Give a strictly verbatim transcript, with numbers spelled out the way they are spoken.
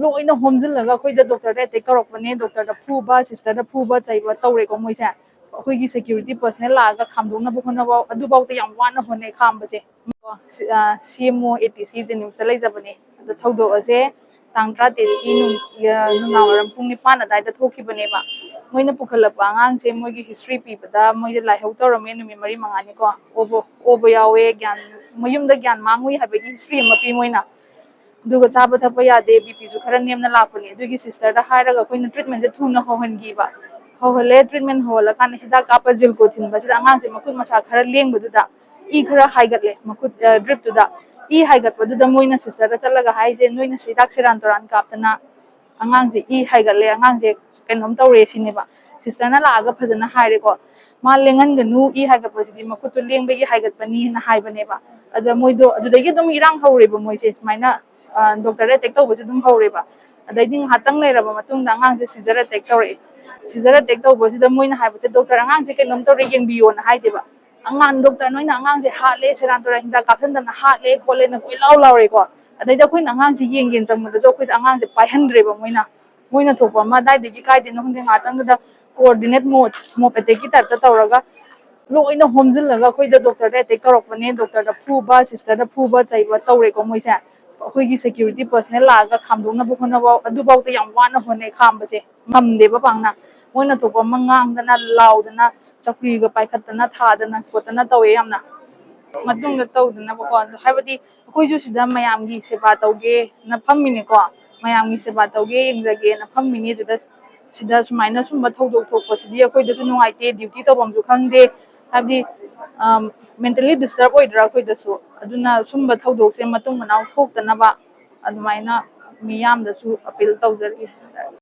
ꯂꯣꯏꯅ ꯍꯣꯝꯖꯤꯜꯂꯒ ꯑꯩꯈꯣꯏꯗ ꯗꯣꯛꯇꯔꯗ ꯑꯦꯇꯦꯛ ꯇꯧꯔꯛꯄꯅꯦ, ꯗꯣꯛꯇꯔꯗ ꯐꯨꯕ, ꯁꯤꯁꯇꯔꯗ ꯐꯨꯕ ꯆꯩꯕ ꯇꯧꯔꯦꯀꯣ ꯃꯣꯏꯁꯦ꯫ ꯑꯩꯈꯣꯏꯒꯤ ꯁꯦꯀ꯭ꯌꯨꯔꯤꯇꯤ ꯄꯔꯁꯅꯦꯜ ꯂꯥꯛꯑꯒ ꯈꯥꯝꯗꯣꯛꯅꯕ ꯍꯣꯠꯅꯕ ꯑꯗꯨꯐꯥꯎꯗ ꯌꯥꯝ ꯋꯥꯅ ꯍꯣꯠꯅꯩ ꯈꯥꯝꯕꯁꯦ꯫ ꯁꯤ M O A T C ꯖꯦꯅꯤꯝꯁꯇ ꯂꯩꯖꯕꯅꯦ꯫ ꯑꯗꯣ ꯊꯧꯗꯣꯛ ꯑꯁꯦ ꯇꯥꯡ ꯇꯔꯥꯇꯔꯦꯠꯀꯤ ꯅꯨꯡ-, ꯑ, ꯅꯨꯡꯗꯥꯡꯋꯥꯏꯔꯝ ꯄꯨꯡ ꯅꯤꯄꯥꯟ ꯑꯗꯨꯋꯥꯏꯗ ꯊꯣꯛꯈꯤꯕꯅꯦꯕ꯫ ꯃꯣꯏꯅ ꯄꯨꯈꯠꯂꯛꯄ ꯑꯉꯥꯡꯁꯦ ꯃꯣꯏꯒꯤ ꯍꯤꯁꯇ꯭ꯔꯤ ꯄꯤꯕꯗ ꯃꯣꯏꯁꯦ ꯂꯥꯏꯍꯧ ꯇꯧꯔꯝꯃꯦ ꯅꯨꯃꯤꯠ ꯃꯔꯤ ꯃꯉꯥꯅꯤꯀꯣ꯫ ꯑꯣꯕ-, ꯑꯣꯕ ꯌꯥꯎꯋꯦ, ꯒ꯭ꯌꯥꯟ, ꯃꯌꯨꯝꯗ ꯒ꯭ꯌꯥꯟ ꯃꯥꯡꯉꯨꯏ ꯍꯥꯏꯕꯒꯤ ꯍꯤꯁꯇ꯭ꯔꯤ ꯑꯃ ꯄꯤ ꯃꯣꯏꯅ꯫ ꯑꯗꯨꯒ ꯆꯥꯕ ꯊꯛꯄ ꯌꯥꯗꯦ, ꯕꯤ ꯄꯤꯁꯨ ꯈꯔ ꯅꯦꯝꯅ ꯂꯥꯛꯄꯅꯦ꯫ ꯑꯗꯨꯒꯤ ꯁꯤꯁꯇꯔꯗ ꯍꯥꯏꯔꯒ ꯑꯩꯈꯣꯏꯅ ꯇ꯭ꯔꯤꯠꯃꯦꯟꯁꯦ ꯊꯨꯅ ꯍꯧꯍꯟꯈꯤꯕ꯫ ꯍꯧꯍꯜꯂꯦ, ꯇ꯭ꯔꯤꯠꯃꯦꯟ ꯍꯧꯍꯜꯂꯀꯥꯟꯗ ꯍꯤꯗꯥꯛ ꯀꯥꯞꯄ ꯖꯤꯜꯀꯣ ꯊꯤꯟꯕꯁꯤꯗ ꯑꯉꯥꯡꯁꯦ ꯃꯈꯨꯠ ꯃꯁꯥ ꯈꯔ ꯂꯦꯡꯕꯗꯨꯗ ꯏ ꯈꯔ ꯍꯥꯏꯒꯠꯂꯦ ꯃꯈꯨꯠ, ꯑ, ꯗ꯭ꯔꯤꯞꯇꯨꯗ꯫ ꯏ ꯍꯥꯏꯒꯠꯄꯗꯨꯗ ꯃꯣꯏꯅ ꯁꯤꯁꯇꯔꯗ ꯆꯠꯂꯒ ꯍꯥꯏꯁꯦ, "ꯅꯣꯏꯅ ꯍꯤꯗꯥꯛ ꯁꯦꯔꯥꯟ ꯇꯨꯔꯥꯟ ꯀꯥꯞꯇꯅ ꯑꯉꯥꯡꯁꯦ ꯏ ꯍꯥꯏꯒꯠꯂꯦ, ꯑꯉꯥꯡꯁꯦ ꯀꯩꯅꯣꯝ ꯇꯧꯔꯦ," ꯁꯤꯅꯦꯕ꯫ ꯁꯤꯁꯇꯔꯅ ꯂꯥꯛꯑꯒ ꯐꯖꯅ ꯍꯥꯏꯔꯦꯀꯣ, "ꯃꯥ ꯂꯦꯡꯍꯟꯒꯅꯨ, ꯏ ꯍꯥꯏꯒꯠꯄꯁꯤꯗꯤ ꯃꯈꯨꯠꯇꯨ ꯂꯦꯡꯕꯒꯤ ꯍꯥꯏꯒꯠꯄꯅꯤꯅ" ꯍꯥꯏꯕꯅꯦꯕ꯫ ꯑꯗ ꯃꯣꯏꯗꯣ ꯑꯗꯨꯗꯒꯤ ꯑꯗꯨꯝ ꯏꯔꯥꯡ ꯍꯧꯔꯦꯕ ꯃꯣꯏꯁꯦ, ꯁꯨꯃꯥꯏꯅ, ꯑ, ꯗꯣꯛꯇꯔꯗ ꯑꯦꯇꯦꯛ ꯇꯧꯕꯁꯦ ꯑꯗꯨꯝ ꯍꯧꯔꯦꯕ꯫ ꯑꯗꯩꯗꯤ ꯉꯥꯏꯍꯥꯛꯇꯪ ꯂꯩꯔꯕ ꯃꯇꯨꯡꯗ ꯑꯉꯥꯡꯁꯦ ꯁꯤꯖꯔ ꯑꯦꯇꯦꯛ ꯇꯧꯔꯛꯑꯦ꯫ ꯁꯤꯖꯔ ꯑꯦꯇꯦꯛ ꯇꯧꯕꯁꯤꯗ ꯃꯣꯏꯅ ꯍꯥꯏꯕꯁꯦ, "ꯗꯣꯛꯇꯔ, ꯑꯉꯥꯡꯁꯦ ꯀꯩꯅꯣꯝ ꯇꯧꯔꯦ, ꯌꯦꯡꯕꯤꯌꯣꯅ" ꯍꯥꯏꯗꯦꯕ꯫ "ꯑꯉꯥꯡ ꯗꯣꯛꯇꯔ, ꯅꯣꯏꯅ ꯑꯉꯥꯡꯁꯦ ꯍꯥꯠꯂꯦ, ꯁꯦꯔꯥꯟ ꯇꯨꯔꯥꯟ ꯍꯤꯗꯥꯛ ꯀꯥꯞꯁꯤꯟꯗꯅ ꯍꯥꯠꯂꯦ ꯈꯣꯠꯂꯦꯅ" ꯀꯣꯏꯂꯥꯎ ꯂꯥꯎꯔꯦꯀꯣ꯫ ꯑꯗꯩꯗ ꯑꯩꯈꯣꯏꯅ ꯑꯉꯥꯡꯁꯦ ꯌꯦꯡꯒꯦꯅ ꯆꯪꯕꯗꯁꯨ ꯑꯩꯈꯣꯏꯗ ꯑꯉꯥꯡꯁꯦ ꯄꯥꯏꯍꯟꯗ꯭ꯔꯦꯕ ꯃꯣꯏꯅ꯫ ꯃꯣꯏꯅ ꯊꯣꯛꯄ ꯑꯃ ꯑꯗꯥꯏꯗꯒꯤ ꯀꯥꯏꯗꯩꯅꯣ ꯈꯪꯗꯦ, ꯉꯥꯏꯍꯥꯛꯇꯪꯗꯨꯗ ꯀꯣꯑꯣꯔꯗꯤꯅꯦꯠ ꯃꯣꯞ, ꯃꯣꯞ ꯑꯦꯇꯦꯛꯀꯤ ꯇꯥꯏꯞꯇ ꯇꯧꯔꯒ ꯂꯣꯏꯅ ꯍꯣꯝꯖꯤꯜꯂꯒ ꯑꯩꯈꯣꯏꯗ ꯗꯣꯛꯇꯔꯗ ꯑꯦꯇꯦꯛ ꯇꯧꯔꯛꯄꯅꯦ, ꯗꯣꯛꯇꯔꯗ ꯐꯨꯕ, ꯁꯤꯁꯇꯔꯗ ꯐꯨꯕ ꯆꯩꯕ ꯇꯧꯔꯦꯀꯣ ꯃꯣꯏꯁꯦ꯫ ꯑꯩꯈꯣꯏꯒꯤ ꯁꯦꯀ꯭ꯌꯨꯔꯤꯇꯤ ꯄꯔꯁꯅꯦꯜ ꯂꯥꯛꯑꯒ ꯈꯥꯝꯗꯣꯛꯅꯕ ꯍꯣꯠꯅꯕ ꯑꯗꯨꯐꯥꯎꯗ ꯌꯥꯝ ꯋꯥꯅ ꯍꯣꯠꯅꯩ ꯈꯥꯝꯕꯁꯦ꯫ ꯉꯝꯗꯦꯕ ꯄꯥꯛꯅ꯫ ꯃꯣꯏꯅ ꯊꯣꯛꯄ ꯑꯃ ꯉꯥꯡꯗꯅ, ꯂꯥꯎꯗꯅ, ꯆꯧꯀ꯭ꯔꯤꯒ ꯄꯥꯏꯈꯠꯇꯅ, ꯊꯥꯗꯅ ꯈꯣꯠꯇꯅ ꯇꯧꯋꯦ ꯌꯥꯝꯅ꯫ ꯃꯇꯨꯡꯗ ꯇꯧꯗꯅꯕꯀꯣ, ꯑꯗꯣ ꯍꯥꯏꯕꯗꯤ ꯑꯩꯈꯣꯏꯁꯨ ꯁꯤꯗ ꯃꯌꯥꯝꯒꯤ ꯁꯦꯕꯥ ꯇꯧꯒꯦꯅ ꯐꯝꯃꯤꯅꯦꯀꯣ, ꯃꯌꯥꯝꯒꯤ ꯁꯦꯕꯥ ꯇꯧꯒꯦ, ꯌꯦꯡꯖꯒꯦꯅ ꯐꯝꯃꯤꯅꯦ꯫ ꯑꯗꯨꯗ ꯁꯤꯗ ꯁꯨꯃꯥꯏꯅ ꯁꯨꯝꯕ ꯊꯧꯗꯣꯛ ꯊꯣꯛꯄꯁꯤꯗꯤ ꯑꯩꯈꯣꯏꯗꯁꯨ ꯅꯨꯡꯉꯥꯏꯇꯦ, ꯗ꯭ꯌꯨꯇꯤ ꯇꯧꯐꯝꯁꯨ ꯈꯪꯗꯦ꯫ ꯍꯥꯏꯕꯗꯤ, ꯑꯝ, ꯃꯦꯟꯇꯦꯜꯂꯤ ꯗꯤꯁꯇꯔꯕ ꯑꯣꯏꯗ꯭ꯔꯥ ꯑꯩꯈꯣꯏꯗꯁꯨ? ꯑꯗꯨꯅ ꯁꯨꯝꯕ ꯊꯧꯗꯣꯛꯁꯦ ꯃꯇꯨꯡ ꯃꯅꯥꯎ ꯊꯣꯛꯇꯅꯕ ꯑꯗꯨꯃꯥꯏꯅ ꯃꯤꯌꯥꯝꯗꯁꯨ ꯑꯄꯤꯜ ꯇꯧꯖꯔꯤ꯫